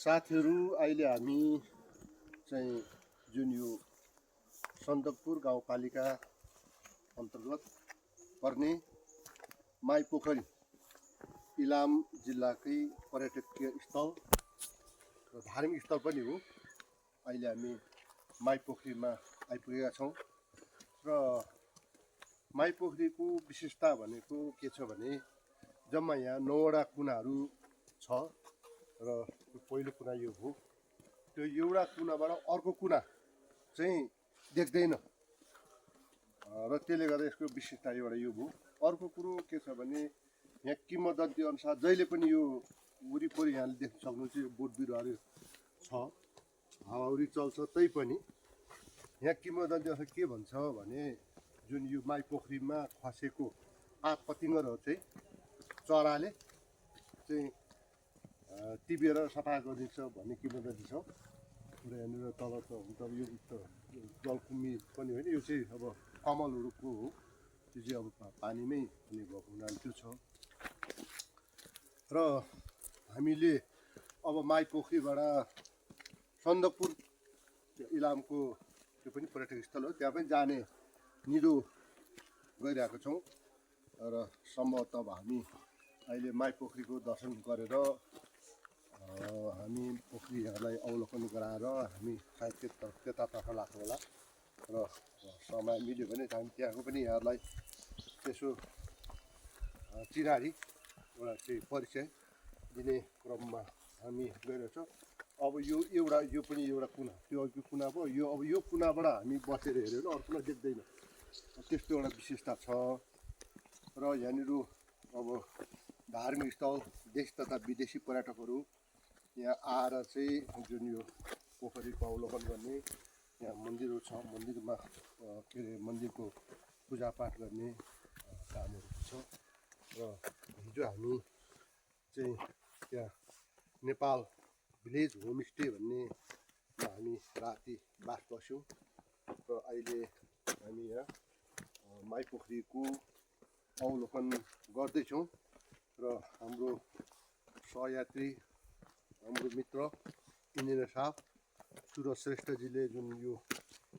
साथीहरू अहिले हामी चाहिँ जुन यो सन्दकपुर गाउँपालिका अन्तर्गत पर्ने माइपोखरी इलाम जिल्लाकै पर्यटकीय स्थल र धार्मिक स्थल पनि हो। अहिले हामी माइपोखरीमा आइपुगेका छौँ र माइपोखरीको विशेषता भनेको के छ भने जम्मा यहाँ 9वटा कुनाहरू छ र पहिलो कुना यो हो। त्यो एउटा कुनाबाट अर्को कुना चाहिँ देख्दैन र त्यसले गर्दा यसको विशेषता एउटा यो हो। अर्को कुरो के छ भने यहाँ किंवदन्ती अनुसार जहिले पनि यो वरिपरि यहाँले देख्न सक्नुहुन्छ यो बोट बिरुवाहरू छ, हावाहुरी चल्छ, तै पनि यहाँ किंवदन्ती अनुसार के भन्छ भने जुन यो माइपोखरीमा खसेको पात पतिङ्गरहरू चाहिँ चराले चाहिँ टिपेर सफा गरिदिन्छ भन्ने किंवदन्ती छ। र यहाँनिर तल त हुन त यो जलकुम्मी पनि होइन, यो चाहिँ अब कमलहरूको हो, त्यो चाहिँ अब पानीमै हुने भएको हुनाले त्यो छ। र हामीले अब माइपोखरीबाट सन्दकपुर इलामको त्यो पनि पर्यटक स्थल हो, त्यहाँ पनि जाने निधो गइरहेको छौँ र सम्भवतः अब हामी अहिले माइपोखरीको दर्शन गरेर हामी पोखरीहरूलाई अवलोकन गराएर हामी सायद त्यतातर्फ लाग्छौँ होला र समय मिल्यो भने हामी त्यहाँको पनि यहाँहरूलाई त्यसो चिनारी एउटा चाहिँ परिचय दिने क्रममा हामी गइरहेछौँ। अब यो पनि एउटा कुना, त्यो अघिको कुना भयो, यो अब यो कुनाबाट हामी बसेर हेऱ्यो भने अरू कुना देख्दैन, त्यस्तो एउटा विशेषता छ। र यहाँनिर अब धार्मिक स्थल देश तथा विदेशी पर्यटकहरू यहाँ आएर चाहिँ जुन यो पोखरीको अवलोकन गर्ने, यहाँ मन्दिरहरू छ, मन्दिरमा के अरे मन्दिरको पूजापाठ गर्ने कामहरू छ। र हिजो हामी चाहिँ त्यहाँ नेपाल भिलेज होमस्टे भन्नेमा हामी राति बास बस्यौँ र अहिले हामी यहाँ माइपोखरीको अवलोकन गर्दैछौँ र हाम्रो सहयात्री, हाम्रो मित्र इन्जिनियर साहब सुरज श्रेष्ठजीले जुन यो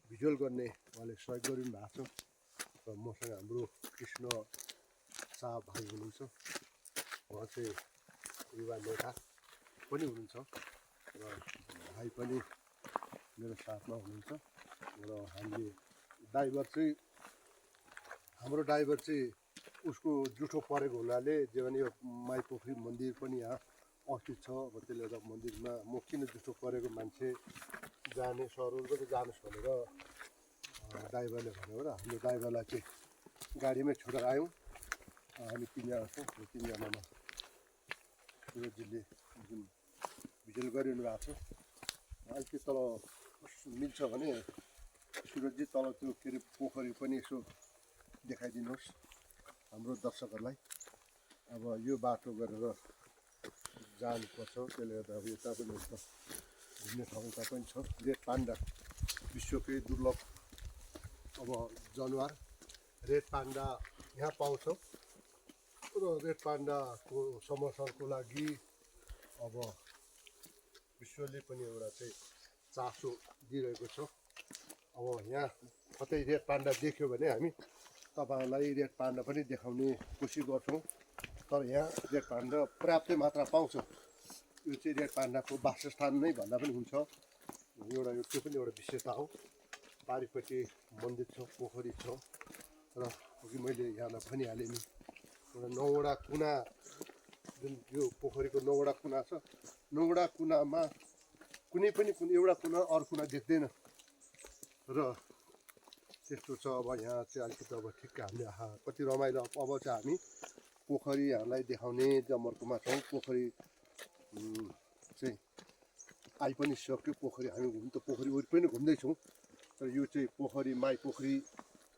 भिजुअल गर्ने उहाँले सहयोग गरिदिनु भएको छ र मसँग हाम्रो कृष्ण शाह भाइ हुनुहुन्छ, उहाँ चाहिँ युवा नेता पनि हुनुहुन्छ र भाइ पनि मेरो साथमा हुनुहुन्छ। र हामीले हाम्रो ड्राइभर चाहिँ उसको जुठो परेको हुनाले जे भने यो माइपोखरी मन्दिर पनि यहाँ अवस्थित छ, अब त्यसले गर्दा मन्दिरमा म किन जुठो परेको मान्छे जाने सरहरू त जानुहोस् भनेर ड्राइभरले भन्यो र हामीले ड्राइभरलाई चाहिँ गाडीमै छोडेर आयौँ। हामी 3जना छौँ, यो 3जनामा सुरजजीले जुन भिजुअल गरिरहनु भएको छ, अलिकति तल मिल्छ भने सुरजजी तल त्यो के अरे पोखरी पनि यसो देखाइदिनुहोस् हाम्रो दर्शकहरूलाई। अब यो बाटो गरेर जानुपर्छ, त्यसले गर्दा अब यता पनि हुन्छ घुम्ने ठाउँ यता पनि छ। रेड पान्डा विश्वकै दुर्लभ अब जनावर रेड पान्डा यहाँ पाउँछौँ र रेड पान्डाको संरक्षणको लागि अब विश्वले पनि एउटा चाहिँ चासो दिइरहेको छ। अब यहाँ कतै रेड पान्डा देख्यो भने हामी तपाईँहरूलाई रेड पान्डा पनि देखाउने कोसिस गर्छौँ, तर यहाँ रेड पान्डा पर्याप्तै मात्रा पाउँछ। यो चाहिँ रेड पान्डाको वासस्थान नै भन्दा पनि हुन्छ, एउटा यो त्यो पनि एउटा विशेषता हो। पारिपट्टि मन्दिर छ, पोखरी छ र अघि मैले यहाँलाई भनिहालेँ नि एउटा 9वटा कुना, जुन यो पोखरीको 9वटा कुना छ, 9वटा कुनामा कुनै पनि एउटा कुना अरू कुना देख्दैन र त्यस्तो छ। अब यहाँ चाहिँ अलिकति अब ठिक्क हामीले कति रमाइलो। अब चाहिँ हामी पोखरी यहाँलाई देखाउने जमर्कोमा छौँ। पोखरी चाहिँ आइ पनि सक्यो, पोखरी हामी पोखरी वरिपरि नै घुम्दैछौँ। तर यो चाहिँ पोखरी माइपोखरी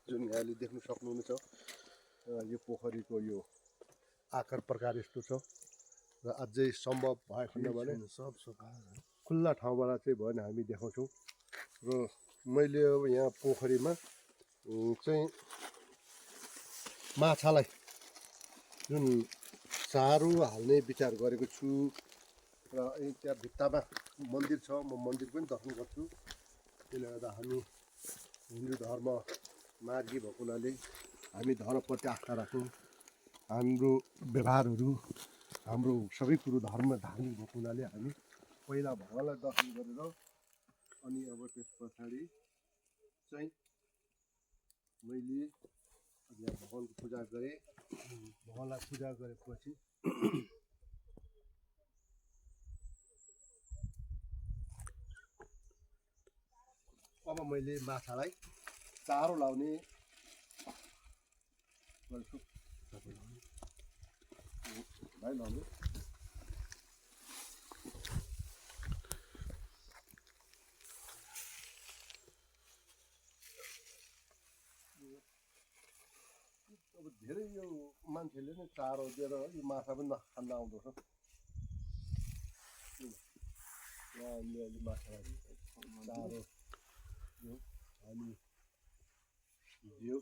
जुन यहाँले देख्न सक्नुहुनेछ, यो पोखरीको यो आकार प्रकार यस्तो छ र अझै सम्भव भएन भने सब खुल्ला ठाउँबाट चाहिँ भयो भने हामी देखाउँछौँ। र मैले अब यहाँ पोखरीमा चाहिँ माछालाई जुन चारो हाल्ने विचार गरेको छु र त्यहाँ भित्तामा मन्दिर छ, म मन्दिर पनि दर्शन गर्छु। त्यसले गर्दा हामी हिन्दू धर्म मार्गी भएको हुनाले हामी धर्मप्रति आस्था राख्छौँ। हाम्रो व्यवहारहरू हाम्रो सबै कुरो धार्मिक भएको हुनाले हामी पहिला भगवान्लाई दर्शन गरेर अनि अब त्यस पछाडि चाहिँ मैले यहाँ भगवान्को पूजा गरेँ। भगवान्लाई पूजा गरेपछि अब मैले माछालाई चारो लाउने गर्छु। भाइ लाउनु अब धेरै यो मान्छेले नै चारो दिएर यो माछा पनि नखान आउँदो रहेछ। अहिले माछालाई चारो दियो अनि दियो।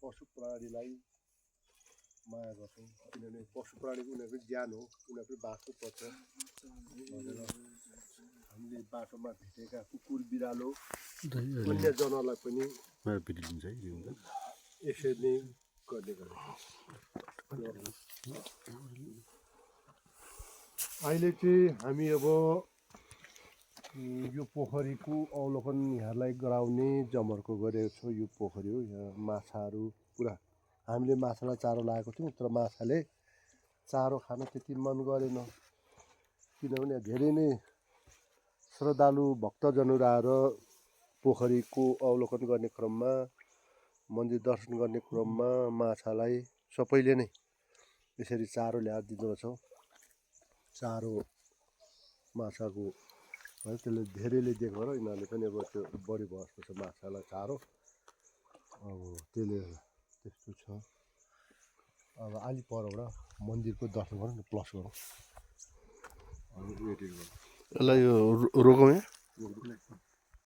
पशु प्राणीलाई माया गर्छौँ किनभने पशु प्राणीको उनीहरूको ज्यान हो, उनीहरू बाँच्नुपर्छ भनेर हामीले बाटोमा भेटेका कुकुर बिरालो अन्य जनावरलाई पनि यसरी नै गर्ने गरेको। अहिले चाहिँ हामी अब यो पोखरीको अवलोकन यहाँलाई गराउने जमर्को गरेको छौँ। यो पोखरी हो, यहाँ माछाहरू पुरा। हामीले माछालाई चारो लगाएको थियौँ तर माछाले चारो खान त्यति मन गरेन किनभने धेरै नै श्रद्धालु भक्तजनहरू आएर पोखरीको अवलोकन गर्ने क्रममा मन्दिर दर्शन गर्ने क्रममा माछालाई सबैले नै यसरी चारो ल्याएर दिँदछौँ। चारो माछाको है त्यसले धेरैले देखेर यिनीहरूले पनि अब त्यो बढी बस्छ माछालाई चारो। अब त्यसले त्यस्तो छ। अब अलि परबाट मन्दिरको दर्शन गरौँ न, प्लस गरौँ। अब एडिट गरौँ। यसलाई यो रोकौँ यहाँ।